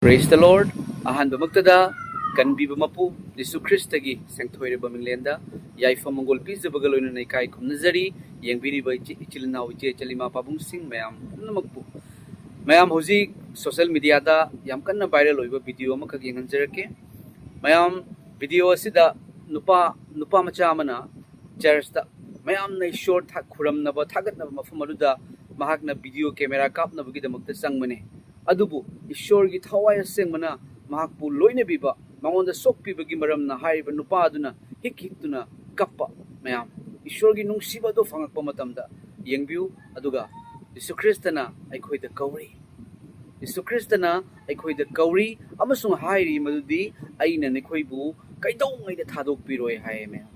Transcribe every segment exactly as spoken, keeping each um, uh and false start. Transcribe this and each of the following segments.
Praise the Lord. ꯑꯍꯥꯟꯕꯃꯛꯇꯗ ꯀꯟꯕꯤꯕ ꯃꯄꯨ ꯖꯤꯁꯨ ꯈ꯭ꯔꯤꯁꯇꯒꯤ ꯁꯦꯡꯊꯣꯏꯔꯕ ꯃꯤꯡꯂꯦꯟꯗ ꯌꯥꯏꯐ ꯃꯪꯒꯣꯜ ꯄꯤꯖꯕꯒ ꯂꯣꯏꯅꯅ ꯏꯀꯥꯏ ꯈꯨꯝꯅꯖꯔꯤ꯫ ꯌꯦꯡꯕꯤꯔꯤꯕ ꯏꯆꯤ- ꯏꯆꯤꯜ ꯏꯅꯥꯎ, ꯏꯆꯦ ꯏꯆꯜ, ꯏꯃꯥ ꯄꯥꯕꯨꯡꯁꯤꯡ ꯃꯌꯥꯝ ꯄꯨꯝꯅꯃꯛꯄꯨ꯫ ꯃꯌꯥꯝ, ꯍꯧꯖꯤꯛ social media ꯗ ꯌꯥꯝ ꯀꯟꯅ viral ꯑꯣꯏꯕ video ꯑꯃꯈꯛ ꯌꯦꯡꯍꯟꯖꯔꯛꯀꯦ꯫ ꯃꯌꯥꯝ, video ꯑꯁꯤꯗ ꯅꯨꯄꯥ ꯅꯨꯄꯥ ꯃꯆꯥ ꯑꯃꯅ church ꯇ ꯃꯌꯥꯝꯅ ꯏꯁꯣꯔ ꯊꯥ- ꯈꯨꯔꯝꯅꯕ, ꯊꯥꯒꯠꯅꯕ ꯃꯐꯝ ꯑꯗꯨꯗ ꯃꯍꯥꯛꯅ video camera ꯀꯥꯞꯅꯕꯒꯤꯗꯃꯛꯇ ꯆꯪꯕꯅꯦ꯫ ꯑꯗꯨꯕꯨ ꯏꯁꯣꯔꯒꯤ ꯊꯋꯥꯏ ꯑꯁꯦꯡꯕꯅ ꯃꯍꯥꯛꯄꯨ ꯂꯣꯏꯅꯕꯤꯕ, ꯃꯉꯣꯟꯗ ꯁꯣꯛꯄꯤꯕꯒꯤ ꯃꯔꯝꯅ ꯍꯥꯏꯔꯤꯕ ꯅꯨꯄꯥ ꯑꯗꯨꯅ ꯍꯤꯛ ꯍꯤꯛꯇꯨꯅ ꯀꯞꯄ꯫ ꯃꯌꯥꯝ, ꯏꯁꯣꯔꯒꯤ ꯅꯨꯡꯁꯤꯕ ꯑꯗꯨ ꯐꯪꯉꯛꯄ ꯃꯇꯝꯗ ꯌꯦꯡꯕꯤꯌꯨ꯫ ꯑꯗꯨꯒ ꯖꯤꯁꯨ ꯈ꯭ꯔꯤꯁꯇꯅ ꯑꯩꯈꯣꯏꯗ ꯀꯧꯔꯤ꯫ ꯖꯤꯁꯨ ꯈ꯭ꯔꯤꯁꯇꯅ ꯑꯩꯈꯣꯏꯗ ꯀꯧꯔꯤ ꯑꯃꯁꯨꯡ ꯍꯥꯏꯔꯤ ꯃꯗꯨꯗꯤ, "ꯑꯩꯅ ꯅꯈꯣꯏꯕꯨ ꯀꯩꯗꯧꯉꯩꯗ ꯊꯥꯗꯣꯛꯄꯤꯔꯣꯏ" ꯍꯥꯏꯌꯦ꯫ ꯃꯌꯥꯝ,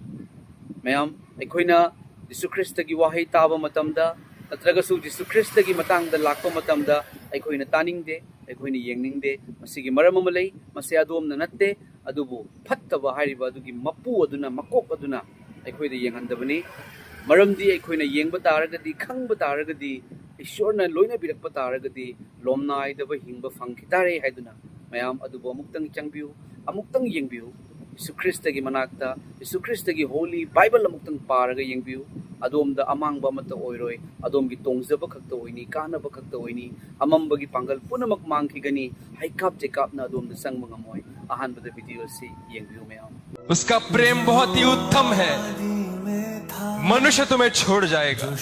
ꯃꯌꯥꯝ, ꯑꯩꯈꯣꯏꯅ ꯖꯤꯁꯨ ꯈ꯭ꯔꯤꯁꯇꯒꯤ ꯋꯥꯍꯩ ꯇꯥꯕ ꯃꯇꯝꯗ ꯅꯠꯇ꯭ꯔꯒꯁꯨ ꯖꯤꯁꯨ ꯈ꯭ꯔꯤꯁꯇꯒꯤ ꯃꯇꯥꯡꯗ ꯂꯥꯛꯄ ꯃꯇꯝꯗ ꯑꯩꯈꯣꯏꯅ ꯇꯥꯅꯤꯡꯗꯦ, ꯑꯩꯈꯣꯏꯅ ꯌꯦꯡꯅꯤꯡꯗꯦ꯫ ꯃꯁꯤꯒꯤ ꯃꯔꯝ ꯑꯃ ꯂꯩ, ꯃꯁꯤ ꯑꯗꯣꯝꯅ ꯅꯠꯇꯦ꯫ ꯑꯗꯨꯕꯨ ꯐꯠꯇꯕ ꯍꯥꯏꯔꯤꯕ ꯑꯗꯨꯒꯤ ꯃꯄꯨ ꯑꯗꯨꯅ, ꯃꯀꯣꯛ ꯑꯗꯨꯅ ꯑꯩꯈꯣꯏꯗ ꯌꯦꯡꯍꯟꯗꯕꯅꯤ꯫ ꯃꯔꯝꯗꯤ ꯑꯩꯈꯣꯏꯅ ꯌꯦꯡꯕ ꯇꯥꯔꯒꯗꯤ, ꯈꯪꯕ ꯇꯥꯔꯒꯗꯤ, ꯏꯁꯣꯔꯅ ꯂꯣꯏꯅꯕꯤꯔꯛꯄ ꯇꯥꯔꯒꯗꯤ ꯂꯣꯝꯅꯥꯏꯗꯕ ꯍꯤꯡꯕ ꯐꯪꯈꯤ ꯇꯥꯔꯦ ꯍꯥꯏꯗꯨꯅ ꯃꯌꯥꯝ ꯑꯗꯨꯕꯨ ꯑꯃꯨꯛꯇꯪ ꯆꯪꯕꯤꯌꯨ, ꯑꯃꯨꯛꯇꯪ ꯌꯦꯡꯕꯤꯌꯨ꯫ ꯖꯤꯁꯨ ꯈ꯭ꯔꯤꯁꯇꯒꯤ ꯃꯅꯥꯛꯇ, ꯖꯤꯁꯨ ꯈ꯭ꯔꯤꯁꯇꯒꯤ Holy Bible ꯑꯃꯨꯛꯇꯪ ꯄꯥꯔꯒ ꯌꯦꯡꯕꯤꯌꯨ꯫ ꯑꯗꯣꯝꯗ ꯑꯃꯥꯡꯕ ꯑꯃꯠꯇ ꯑꯣꯏꯔꯣꯏ, ꯑꯗꯣꯝꯒꯤ ꯇꯣꯡꯖꯕ ꯈꯛꯇ ꯑꯣꯏꯅꯤ, ꯀꯥꯟꯅꯕ ꯈꯛꯇ ꯑꯣꯏꯅꯤ꯫ ꯑꯃꯝꯕꯒꯤ ꯄꯥꯡꯒꯜ ꯄꯨꯝꯅꯃꯛ ꯃꯥꯡꯈꯤꯒꯅꯤ, ꯍꯩꯀꯥꯞ ꯆꯩꯀꯥꯞꯅ ꯑꯗꯣꯝꯗ ꯆꯪꯕ ꯉꯝꯃꯣꯏ꯫ ꯑꯍꯥꯟꯕꯗ video ꯑꯁꯤ ꯌꯦꯡꯕꯤꯌꯨ ꯃꯌꯥꯝ꯫ उसका प्रेम बहुत ही उत्तम है। मनुष्य तुम्हें छोड़ जाएगा,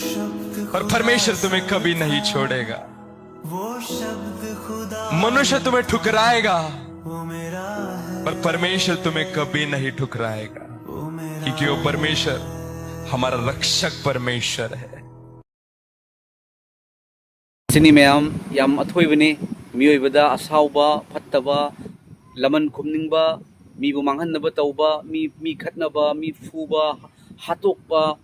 पर परमेश्वर तुम्हें कभी नहीं छोड़ेगा। मनुष्य तुम्हें ठुकराएगा, पर परमेश्वर तुम्हें कभी नहीं ठुकराएगा, क्योंकि वो परमेश्वर हमारा रक्षक परमेश्वर है। ꯁꯤꯅꯤ ꯃꯌꯥꯝ, ꯌꯥꯝ ꯑꯊꯣꯏꯕꯅꯤ꯫ ꯃꯤꯑꯣꯏꯕꯗ ꯑꯁꯥꯎꯕ, ꯐꯠꯇꯕ, ꯂꯃꯟ ꯈꯨꯝꯅꯤꯡꯕ, ꯃꯤꯕꯨ ꯃꯥꯡꯍꯟꯅꯕ ꯇꯧꯕ, ꯃꯤ, ꯃꯤ ꯈꯠꯅꯕ, ꯃꯤ ꯐꯨꯕ, ꯍꯥꯠꯇꯣꯛꯄ,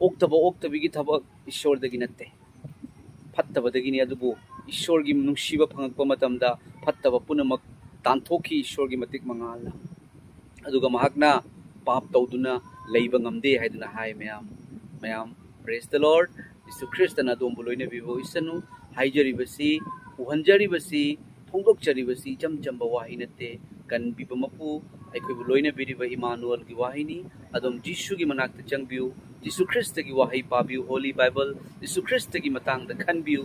ꯑꯣꯛꯇꯕ ꯑꯣꯛꯇꯕꯤꯒꯤ ꯊꯕꯛ ꯏꯁꯣꯔꯗꯒꯤ ꯅꯠꯇꯦ, ꯐꯠꯇꯕꯗꯒꯤꯅꯤ꯫ ꯑꯗꯨꯕꯨ ꯏꯁꯣꯔꯒꯤ ꯅꯨꯡꯁꯤꯕ ꯐꯪꯉꯛꯄ ꯃꯇꯝꯗ ꯐꯠꯇꯕ ꯄꯨꯝꯅꯃꯛ ꯇꯥꯟꯊꯣꯛꯈꯤ ꯏꯁꯣꯔꯒꯤ ꯃꯇꯤꯛ ꯃꯉꯥꯜꯅ꯫ ꯑꯗꯨꯒ ꯃꯍꯥꯛꯅ ꯄꯥꯞ ꯇꯧꯗꯨꯅ ꯂꯩꯕ ꯉꯝꯗꯦ ꯍꯥꯏꯗꯨꯅ ꯍꯥꯏ꯫ ꯃꯌꯥꯝ, ꯃꯌꯥꯝ, praise the Lord꯫ ꯖꯤꯁꯨ ꯈ꯭ꯔꯤꯁꯇꯅ ꯑꯗꯣꯝꯕꯨ ꯂꯣꯏꯅꯕꯤꯕ ꯑꯣꯏꯁꯅꯨ꯫ ꯍꯥꯏꯖꯔꯤꯕꯁꯤ, ꯎꯍꯟꯖꯔꯤꯕꯁꯤ ꯐꯣꯡꯗꯣꯛꯆꯔꯤꯕꯁꯤ ꯏꯆꯝ ꯆꯝꯕ ꯋꯥꯍꯩ ꯅꯠꯇꯦ꯫ ꯀꯟꯕꯤꯕ ꯃꯄꯨ, ꯑꯩꯈꯣꯏꯕꯨ ꯂꯣꯏꯅꯕꯤꯔꯤꯕ ꯏꯃꯥꯅꯨꯑꯦꯜꯒꯤ ꯋꯥꯍꯩꯅꯤ꯫ ꯑꯗꯣꯝ ꯖꯤꯁꯨꯒꯤ ꯃꯅꯥꯛꯇ ꯆꯪꯕꯤꯌꯨ, ꯖꯤꯁꯨ ꯈ꯭ꯔꯤꯁꯇꯒꯤ ꯋꯥꯍꯩ ꯄꯥꯕꯤꯌꯨ, ꯍꯣꯂꯤ ꯕꯥꯏꯕꯜ, ꯖꯤꯁꯨ ꯈ꯭ꯔꯤꯁꯇꯒꯤ ꯃꯇꯥꯡꯗ ꯈꯟꯕꯤꯌꯨ,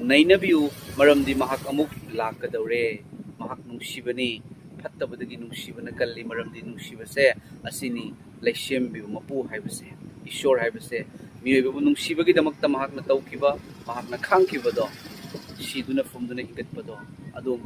ꯅꯩꯅꯕꯤꯌꯨ, ꯃꯔꯝꯗꯤ ꯃꯍꯥꯛ ꯑꯃꯨꯛ ꯂꯥꯛꯀꯗꯧꯔꯦ꯫ ꯃꯍꯥꯛ ꯅꯨꯡꯁꯤꯕꯅꯤ, ꯐꯠꯇꯕꯗꯒꯤ ꯅꯨꯡꯁꯤꯕꯅ ꯀꯜꯂꯤ, ꯃꯔꯝꯗꯤ ꯅꯨꯡꯁꯤꯕꯁꯦ ꯑꯁꯤꯅꯤ꯫ ꯂꯩꯁꯦꯝꯕꯤꯕ ꯃꯄꯨ ꯍꯥꯏꯕꯁꯦ, ꯏꯁꯣꯔ ꯍꯥꯏꯕꯁꯦ, ꯃꯤꯑꯣꯏꯕꯕꯨ ꯅꯨꯡꯁꯤꯕꯒꯤꯗꯃꯛꯇ ꯃꯍꯥꯛꯅ ꯇꯧꯈꯤꯕ, ꯃꯍꯥꯛꯅ ꯈꯥꯡꯈꯤꯕꯗꯣ, ꯁꯤꯗꯨꯅ ꯐꯨꯝꯗꯨꯅ ꯍꯤꯡꯒꯠꯄꯗꯣ, ꯑꯗꯣꯝꯒꯤꯗꯃꯛ